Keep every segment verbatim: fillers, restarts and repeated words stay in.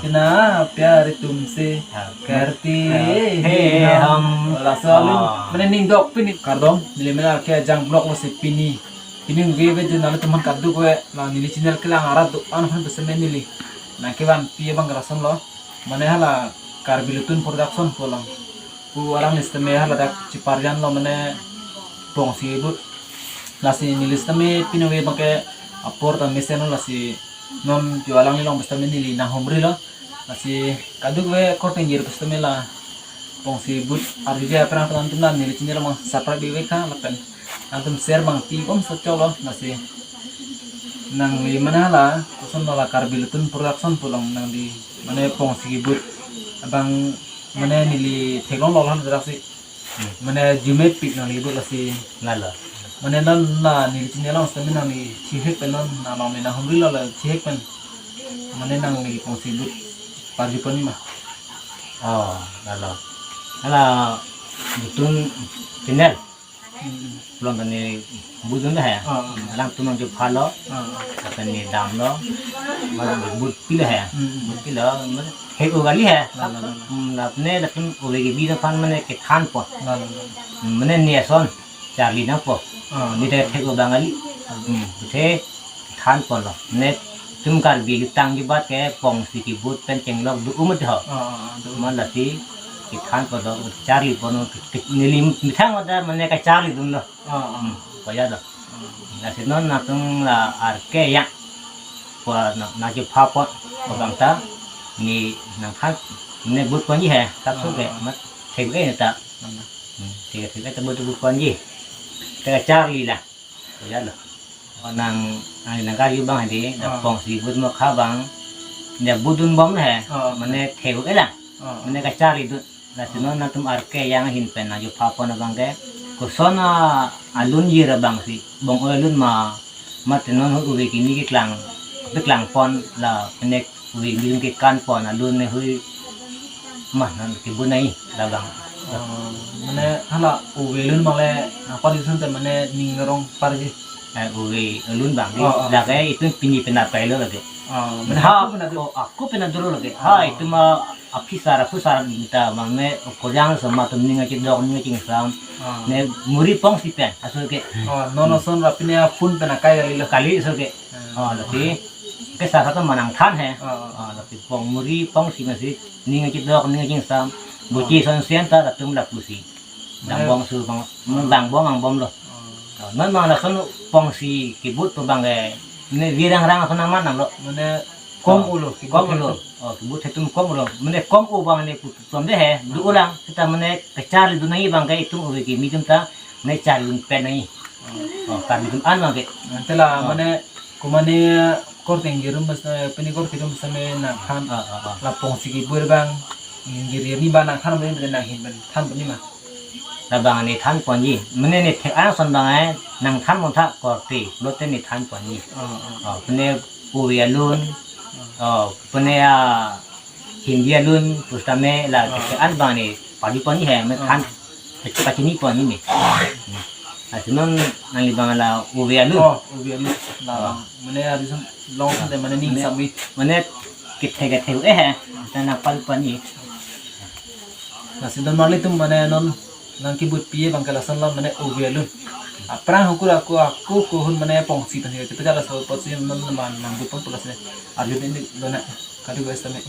Kitna pyar tumse karti hai hum. Laso alun, ah, mane ning dok pini kardom, neli mane arke ajang vlog lo si pini. Pini ungge ve jun alu teman kaduk ve, la neli channel kelang arat do-an aphan pusitame neli nangkevan pi abang lason lo. Mane hala Karbi Lutun Production pulo. Pu alang sitame haladak chiparjan lo mane pongsi kibut. Lasi neli sitame pini ungge abangke apor ta mesen lo, lasi non jo alang lilong pusitame neli nanghumri lo. Lasi kaduk ve korte ingjir pusitame la pongsi kibut arjuji aphrang aphrang atum neli channel abang subscribe ve tha lapen atum share abang pi bom so cholo. Lasi nangli mane hala koson lo, la Karbi Lutun Production pulo, nangli mane pongsi kibut abang mane neli theklong lo han si. Hmm. Mane arjume pik nangli kibut lasi. Lalo. Mane non la neli channel along sitame nangli chihek pen non nang along me nanghumri lo, la chihek pen mane nangli pongsi kibut parju pon ma. Oh, lalo. Hala Lutun channel. Hmm. Pulo tani budun dah ya. Ah, ah. Alangtum nangjo pha lo. Ah, ah. Lapen ne damlo. Malang but pilo ya. Hmm. But pilo. Mane thek-o kali ya. Lalo, lalo. Hmm, lapen ne latum ove kebi aphan mane kethan pon. Lalo, lalo. Hmm, mane ne ason charli nangpo. Ah. Ne thek-o abang kali. Hmm, the than ponlo. Netum Karbi ketang kebat ke pongsi kibut pen chenglok do-o mati ho. Ah, ah, ah, do-o. Amat lasi kethan ponlo, charli ponlo, ke, ke, neli methang ada mane kacharlidunlo. Ah, ah. Hmm, koya do. Ah. Lasi non nangtum la arke yang. Ko na, nangkepha pon, ko abang ta, ne nangthan, ne but ponji he, tap so ke, ah, mat, thek-e ta. Ah. Hmm, thek, thek-e ta but, but ponji. Te charli la. Koya lo. Ko nang, nang, nangkarju abang hadi, la, ah, pongsi kibut mo kha abang, ne budun bom he, ah, mane thek-e lang, ah, mane kacharlidun. Lasi non nangtum arke yang ahin pen nangjo pha pon abang ke, koson alun jir abang si, bong-oi alun ma, mate non hu ove kimi keklang, keklang pon lapen ne ove kimi kekan pon alun ne hui ma non kibun ai labang. Oh, mane hala ove alun abang le nangparjuson te mane ning arong parji. Eh, ove alun abang di. Oh, oh. Lake itum pini penap kailo lake. Oh, mane ha, ako penap dolo. Oh, ako penap dolo lake. Ha, oh, itum ma aphusar, aphusar ta mane korjang sama atum ning kachidok, ning kachingsam. Ah. Ne muri pongsi pen, aso ke. Oh, non ason ra pini aphun pen akai kali lo. Kali aso ke. Ah. Oh, lasi. Ke sa sa ta manang than he. Ah. Oh, lasi pong muri pongsi masi ning kachidok, ning kachingsam. Buchi, ah, son sen ta latum lapusi. Mane dangbong su bang, hmm, dangbong angbom lo. Ah. Oh, non ma lason pongsi kibut pu abang ke. Ne virang rang ason nangman nang lo. Mane kom, oh, ulo, kom kibut ulo. Hetum. Oh, kibut hetum kom ulo. Mane kom-o abang ne pu, pu, pon de he. Do-o lang. Kita mane kacharlidun nangji abang ke itum ove kimi atum ta ne charlidun pen nangji. Oh, charlidun an abang ke. Ante la, oh, mane, ko mane korte ingjir atum bas, eh, pini korte atum bas me nangthan. Ah, ah, ah. La pongsi kibut abang ingjir ni abang nangthan, mane nanghin pen than pen ni ma. Labang ne than ponji. Mane ne thek ason abang ai nangthan montha korte, lote ne than ponji. Oh, oh. Oh, pine ove alun. Oh, pine a Hindi alun, pusitame la, oh, ke an abang ne parju ponji he, mane than, oh, pachini ponji ne. Hmm. Lasi non nangli abang la ove alun. Oh, ove alun. La, oh, mane arjuson long sante mane ning, mane, sambi. Mane kethek kethek-e he, ta nangparju ponji. Lasi don marli atum mane non nangkibut pi abang ke lason lo mane ove alun. Aphrang hukur ako, ako kohun mane pongsi pen ke. Kita laso apotsi non man nangbut pon pu lasi arju pini lo na. Kadokave sitame.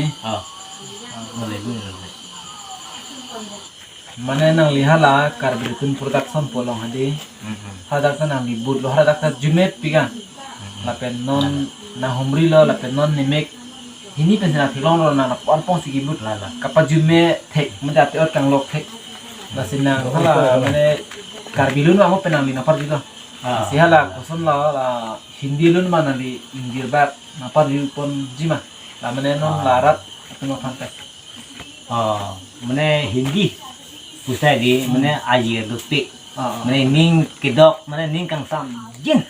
Oh. Boleh, boleh, boleh. Mane nangli hala Karbi Rutun Production pu along hadi. Mhm. Hadak ta nangli but lo, hadak ta arjume pik an. Mhm. Lapen non nanghumri lo, lapen non nemek hini pensi nangtheklong lo, nang anpong si kibut. Lala. Kaparjume thek, mate ate-ot kanglok thek. Lasi nang hala mane Karbi alun ma mo pen nangli nangparju lo. Ah. Si hala koson lo, la Hindi alun ma nangli ingjir bak nangparju ponji ma. La mane non, ah, la rat atum aphan ta. Oh, mane Hindi pusai di, hmm, mane ajir dopik. Ah, ah. Mane ning kedok, mane ning kangsamjin.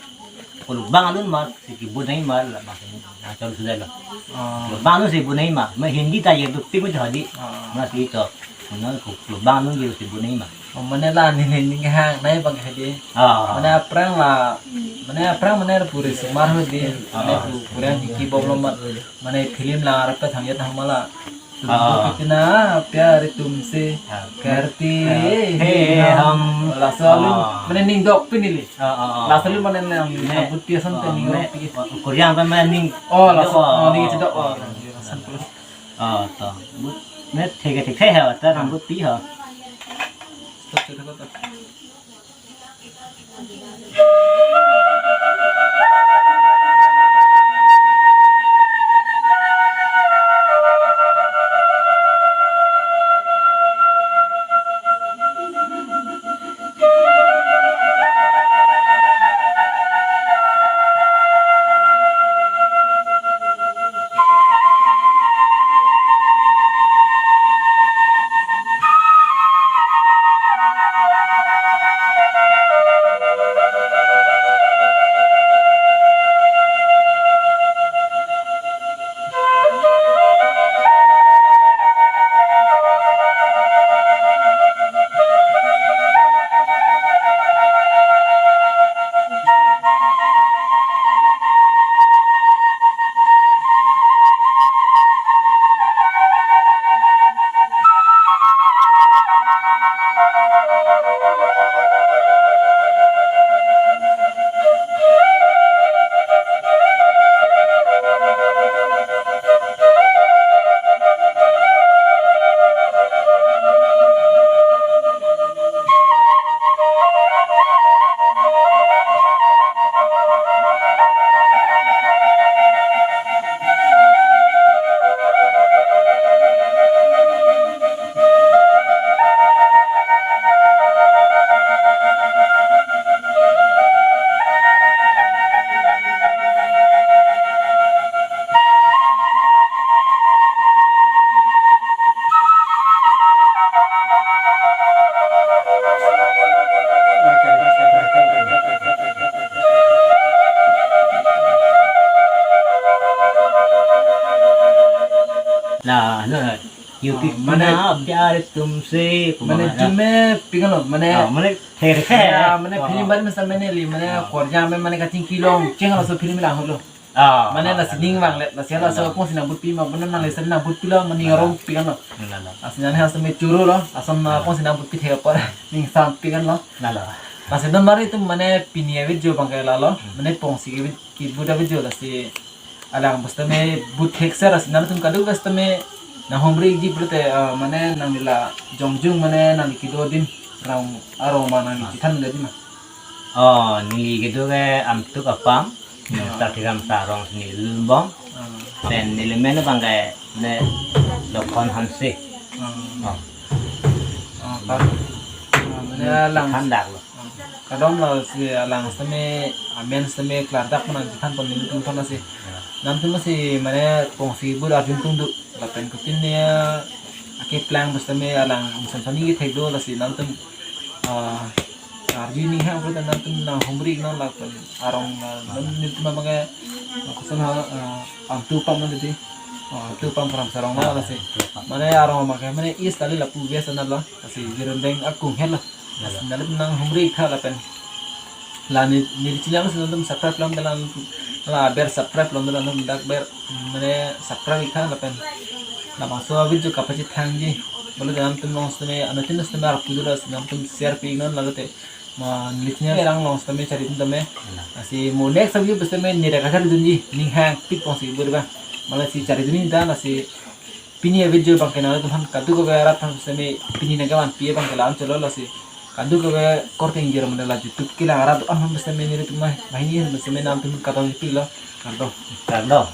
Kalau bang alun ma, si kibut nangji ma, la mas ni, na chol sudah lo. Ah. Kalau bang alun si kibut nangji ma, mane Hindi ta ajir dopik mo jadi. Ah. Mas itu. Mane kalau bang alun jadi si kibut nangji ma. Oh, mane la neli ning hang nai bang hadi. Ah. Mane aphrang la, mane aphrang mane puri sumar hadi. Mane, ah, pu-, puri an hiki bom lo mat. Mane film la arap thang yat hang mala. Tum, ah, to kitna pyar tumse, ah, karte, eh, hi, eh, hum. Hum. Laso alun, ah, mane ning dok pin neli. Ah, ah, ah. Laso alun mane nang, ne, nang but pi ason te, ah, ning ne, dok pi. Korean pen mane ning, oh, dok, laso, ah, oh, ning, ah, chedok, ah, oh. Ah, to. But, ne thek thek thek ha, ta nang but pi ha. Stop, stop, stop, stop. Nah, nah, you, ah, pick mane, na pyar tumse, mane kumana. Arjume pik an lo, mane, ah, mane thek thek. Ya, mane, ah, film, ah, bari masa mane li, mane, ah, Korea pen mane kachingki longcheng laso film lang holo. Ah, mane, ah, lasi ning vanglet, lasi laso, ah, apong si nang but pi ma, mane nangli sari nang but pi lo, mane, ah, arong pik an lo. Lala. Lasi nang hasta me churu lo, asam na, ah, apong si nang but pi thek apor, ning sam pik an lo. Lala. Lasi don mari atum mane pini a-video abang ke lalo, hmm, mane pongsi ke vid-, kibut a-video lasi alang basta me but thek ser, lasi nangtum kadokave basta me nanghumri ji pulote, ah, mane nangli la jongjung mane nangli kedo adim arong, arong ma nangli, ah, chethan dun adim ma. Oh, neli kedo ke Amtuk Apam, ah, Tartiram Sarong si neli lun bom. Ah. Pen neli men abang ke ne Lokhon Hanse. Ah. Oh. Ah, pa-, ah, mane alang chethan dak lo. Ah, kadom lo si alang sitame, amen sitame klardak nangchethan pon nelitum aphan lasi. Ya. Nangtum si mane pongsi but arjun tung do. Lapen kutin ne akeplang basta me alang samsam ni kethek do lasi nangtum, ah, arju ning hang pulote nangtum nanghumri non lapen arong, ah, non nelitum abang ke, ah, koson ha, ah, Amtuk Apam non tadi. Ah, Amtuk Apam Tartiram Sarong lo lasi. Amtuk Apam. Mane arong abang ke mane East kali lapu West anat lo. Lasi Jirambang akung helo. Lasi nangtum nanghumri tha lapen la ne, neli channel si nangtum subscribe lom dalan, la aber subscribe lom dalan, dak ber mane subscribe tha lapen labangso video kapachethang ji. Bole nangtum along sitame, anuttin sitame arpu do lasi nangtum share pi non, lalote ma neli channel rang along sitame chari dun tame. Lasi mo next video sitame neli kachari dun ji, ning hang pik pongsi but ba. Mane si chari dun ta, lasi pini a-video abang ke nangtum aphan kadokave arat aphan seme pini nangkevanpi abang ke la-an cholo, lasi kadokave korte ingjir mane la YouTube kelang arat aphan seme nelitum banghini seme nangtum kadokave pilo, kardom. Kardom.